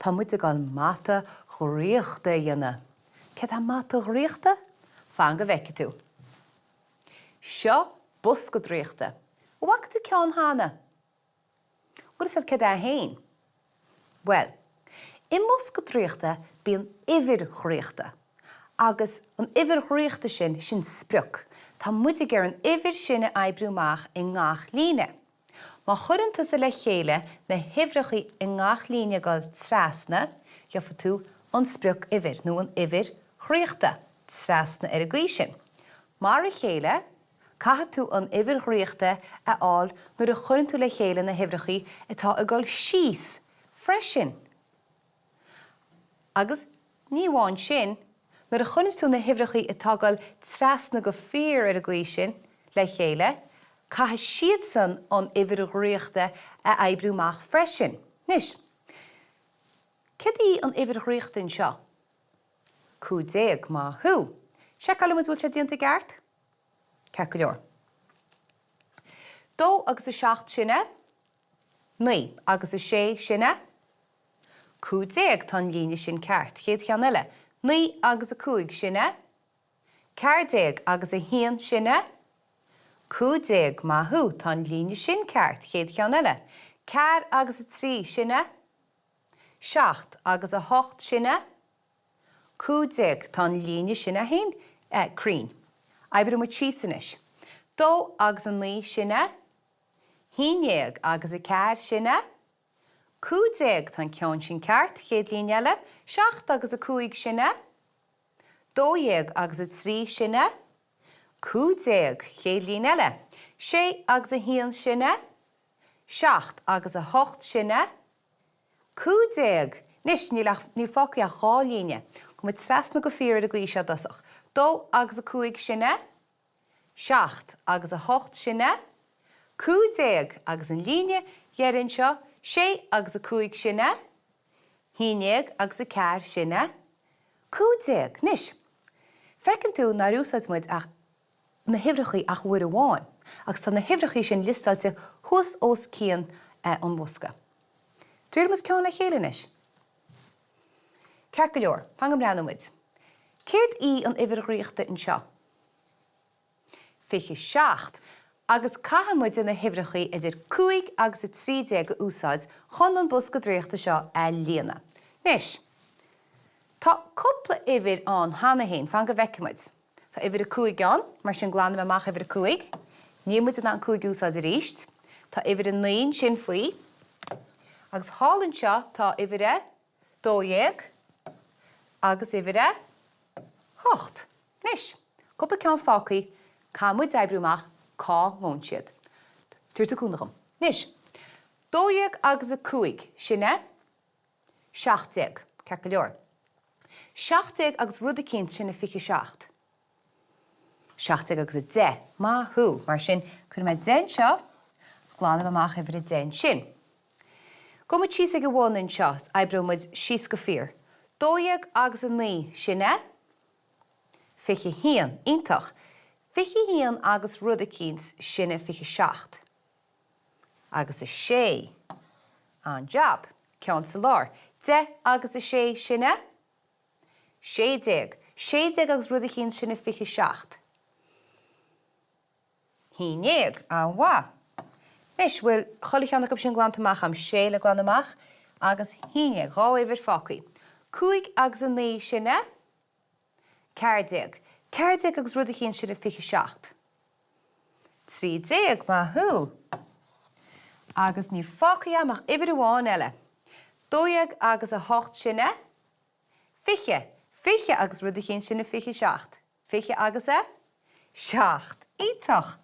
Tá muid ag dul mata dhraíochta a dhéanamh. Céard é mata dhraíochta? Fan go bhfeicfidh tú. Seo bosca draíochta. An bhfaca tú ceann cheana? Bhfuil fhios agat céard é féin? Bhuel, i mbosca draíochta bíonn uimhir dhraíochta. Agus an uimhir dhraíochta sin, sin sprioc. Tá muid ag iarraidh an uimhir sin a oibriú amach i ngach líne. Má chuireann tusa le chéile na huimhreacha i ngach líne ag dul trasna, gheobhaidh tú an sprioc-uimhir, nó an uimhir dhraíochta, trasna ar an gcaoi sin. Mar a chéile, caithfidh tú an uimhir dhraíochta a fháil nuair a chuireann tú le chéile na huimhreacha atá ag dul síos freisin. Agus ní amháin sin, nuair a chuireanns tú na huimhreacha atá ag dul trasna go fíor ar an gcaoi sin le chéile, caithfidh siadsan an uimhir dhraíochta a oibriú amach freisin. Anois, céard í an uimhir dhraíochta anseo? 15, maith thú! Seiceálfaidh muid an bhfuil sé déanta i gceart? Ceart go leor. 2 agus 7, sin é? 9 agus 6, sin é? 15, tá an líne sin ceart. Chéad cheann eile. 9 agus 5, sin é? 14 agus 1, sin é? 15, maith thú, tá an líne sin ceart. Chéad cheann eile. 4 agus 3, sin é? 7 agus 8, sin é? 15, tá an líne sin é féin cruinn. Oibreoidh muid síos anois. 2 agus 9, sin é? 11 agus 4, sin é? 15, tá an ceann sin ceart, chéad líne eile, 7 agus 5, sin é? 12 agus 3, sin é? 15, chéad líne eile, 6 agus 1, sin é? 7 agus 8, sin é? 15! Anois, níl ach, níl fágtha ach dhá líne. Gabhfaidh muid trasna go fíor ar an gcaoi seo i dtosach. 2 agus 5, sin é? 7 agus 8, sin é? 15 agus an líne dheiridh anseo, 6 agus 5, sin é? 11 agus 4, sin é? 15. Anois, feiceann tú nár úsáid muid ach na huimhreacha ach uair amháin, agus tá na huimhreacha sin liostáilte thuas os cionn an bhosca. Triailfidh muid ceann le chéile anois. Ceart go leor, fan go mbreathnóidh muid. Céard í an uimhir dhraíochta anseo? 27, agus caithfidh muide na huimhreacha idir 5 agus 13 a úsáid chun an bosca draíochta seo a líonadh. Anois, tá cúpla uimhir ann cheana féin, fan go bhfeicfidh muid. Tá uimhir 5 ann, mar sin glanfaidh mé amach uimhir 5. Níl muid in ann 5 a úsáid arís. Tá uimhir 9 ansin faoi. Agus thall anseo tá uimhir 12 agus uimhir 8. Anois, cúpla ceann fágtha, caithfidh muid oibriú amach cá ngabhann siad. Tabhair tú cúnamh dhom. Anois, 12 agus 5, sin é? 17. Ceart go leor. 17 agus rud eicínt, sin é 27. 17 agus 10. Maith thú. Mar sin, cuirfidh mé 10 anseo agus glanfaidh mé amach uimhir 10 ansin. Gabhfaidh muid síos ag an bhun anseo is oibreoidh muid síos go fíor. 12 agus 9, sin é? 21. Iontach. 21 agus rud eicínt, sin é 27. Agus 6. An-jab. Ceann sa lár. 10 agus 6, sin é? 16. 16 agus rud eicínt, sin é 27. 11. An-mhaith. Anois, bhfuil chuile cheann acu sin glanta amach a'm? Sé le glanadh amach agus 11. Dhá uimhir fágtha. 5 agus 9, sin é? 14. 14 agus rud eicínt, sin é 27. 13. Maith thú. Agus níl fágtha a'm ach uimhir amháin eile. 12 agus 8, sin é? 20. 20 agus rud eicínt, sin é 27. 20 agus a 7. Iontach!